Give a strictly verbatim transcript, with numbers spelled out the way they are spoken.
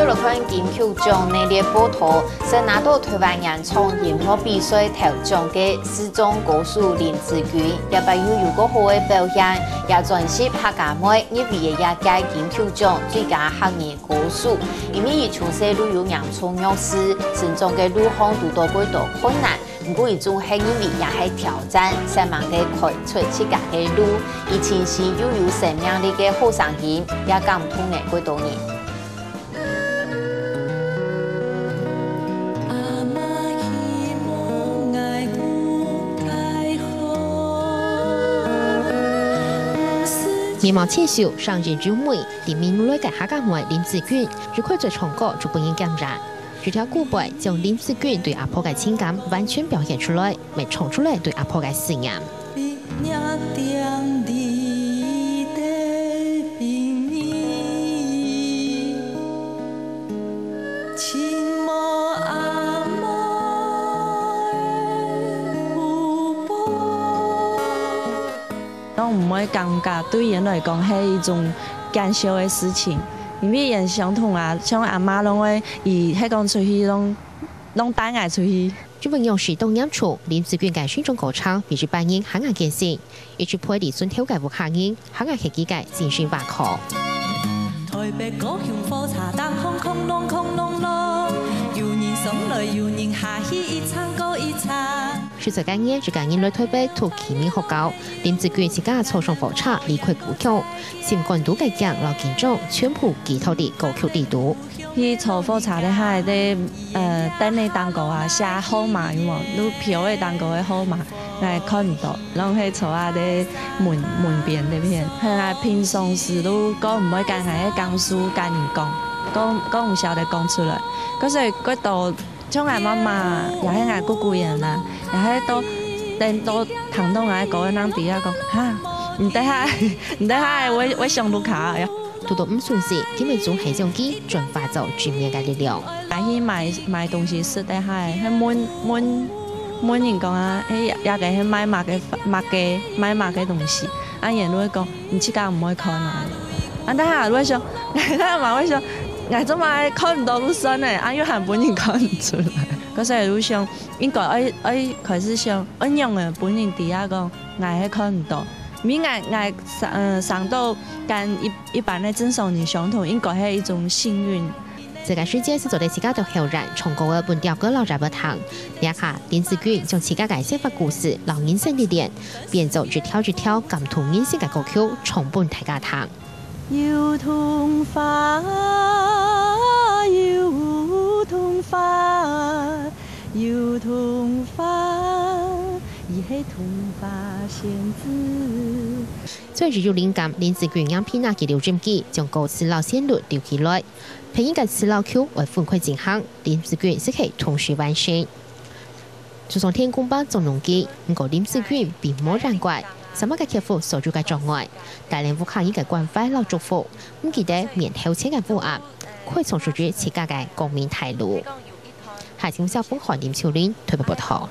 來看金曲獎系列報導，先拿到台灣原創音樂比賽頭獎个視障歌手林子君，這擺又有過好个表現，也專輯《客家妹》入圍个這屆金曲獎最佳客語歌手。因為佢從細就有嚴重弱視，成長个路項堵到過多困難，毋過佢總係認為這係挑戰，煞猛个開出自家个路。佢清新又有生命力个好聲音，也感動了過多人。 面貌清秀，聲音優美，在美濃來个客家妹林子君，一開嘴唱歌就分人感染。這條古銳將林子君對阿婆个情感完全表現出來，乜唱出來對阿婆个思念。 攏毋會感覺對𠊎來講係一種見笑个事情，因為𠊎相同啊，像阿嬤攏會，佢係講出去攏，攏帶𠊎出去。 這位仰時當嚴重，林子君个心中過程，每一擺人還愛見證，一直陪在身頭个屋下人，還愛係佢个精神依靠。台北高雄火車站，轟轟隆轟隆隆，有人上來，有人下去，一場過一場。十歲該年，一個人來台北讀啟明學校，林子君自家坐上火車離開故鄉，心肝肚个驚摎緊張，全部寄託在歌曲裡肚。 去坐火車个下，在，呃，凳仔頂高啊，寫號碼有無？就票仔頂高个號碼，𠊎看毋到，攏係坐啊在門，門邊該片。係啊，平常時就講毋會佮𠊎个感受佮人講，講，講毋曉得講出來。可是過到像𠊎媽媽，也係𠊎姑姑𠊎啦，也係到，等到聽到𠊎个歌个人知啊講，哈，你等下，你等下會，會想屋下呀。 堵到毋順時，今日總係將佢轉化做正面个力量。𠊎去買，買東西食个下，去問，問，問人講啊，欸，這個係賣麼个，麼个，賣麼个東西？啊，人就會講，你自家毋會看啊。啊，但係𠊎就會想，𠊎嘛會想，𠊎做麼个看毋到就算了，啊，又還分人看出來。可是𠊎就想，應該愛，愛開始想，愛仰仔分人知啊講，𠊎係看毋到。 因為𠊎，𠊎生，呃，生到跟一，一般个正常人相同，應該係一種幸運。這個時節係做得自家到後院唱歌仔分鳥仔摎rap仔聽。這下，林子君將自家个生活故事摎人生歷練，變做一條一條感動人心个歌曲，唱分大家聽。 最有靈感，林子君拈筆拿支錄音機，將歌詞摎旋律錄起來。配音个詞摎曲愛分開進行，林子君就係同時完成。就像天公伯掌龍機，毋過林子君並無怨怪，煞猛个克服所有个障礙，帶領屋下人个關懷摎祝福，毋記得面頭前个烏暗，開創屬於自家个光明大路。海清小鳳、林秋玲特別報導。